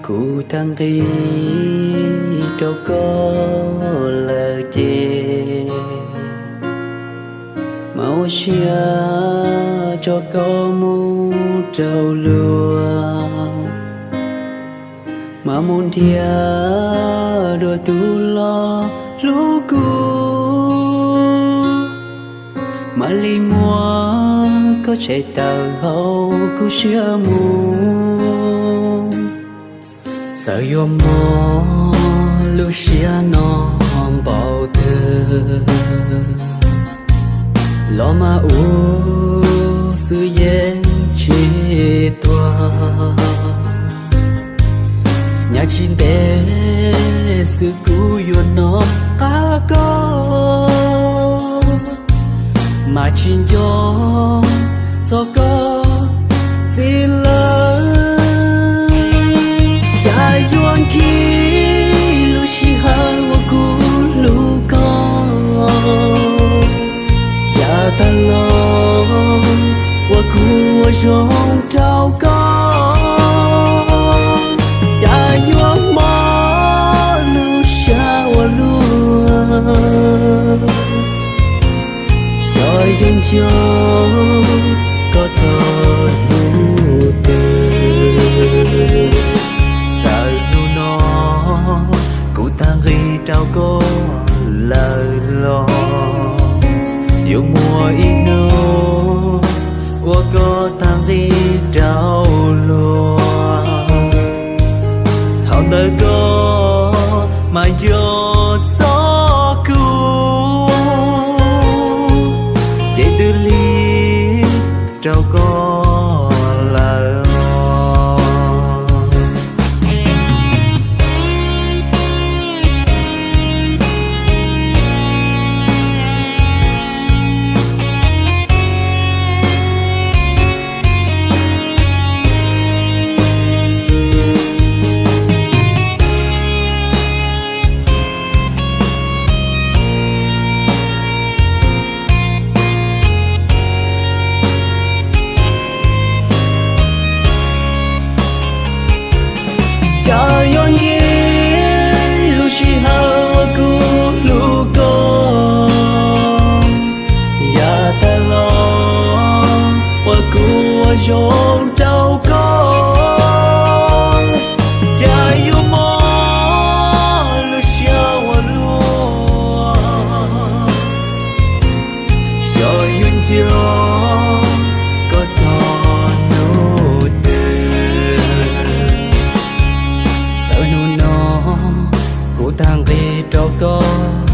Kuv tag nqi rau koj lawm ces, mas ua siab tso koj mus rau luag, mas mus nrhiav dua tus los hlub kuv, mam li muab koj tshem tawm hauv kuv siab mus. Txawm yuav mob lub siab no npaum twg los mas ua xwb yeej tsis tuag. Nyaj tsis ntev xwb kuv yuav hnov qab koj, mas tsis nco txog koj txiv lawm. Cas yuav nkig lub sij hawm uas kuv hlub koj, yav tag los uas kuv ua zoo rau koj. Cas yuav mob lub siab ua luaj, xyov yuav nco koj txog hnub twg. Txawm hnub no kuv tag nqi rau koj lawm los, yuav muaj ib hnub uas koj tag nqi rau luag. Thaum ntawd koj mas nco txog kuv, ces twb lig rau koj lawm. Cas yuav nkig lub sij hawm uas kuv hlub koj, yav tag los uas kuv ua zoo rau koj. Cas yuav mob lub siab ua luaj, xyov yuav nco koj txog hnub twg. Txawm hnub no kuv tag nqi rau koj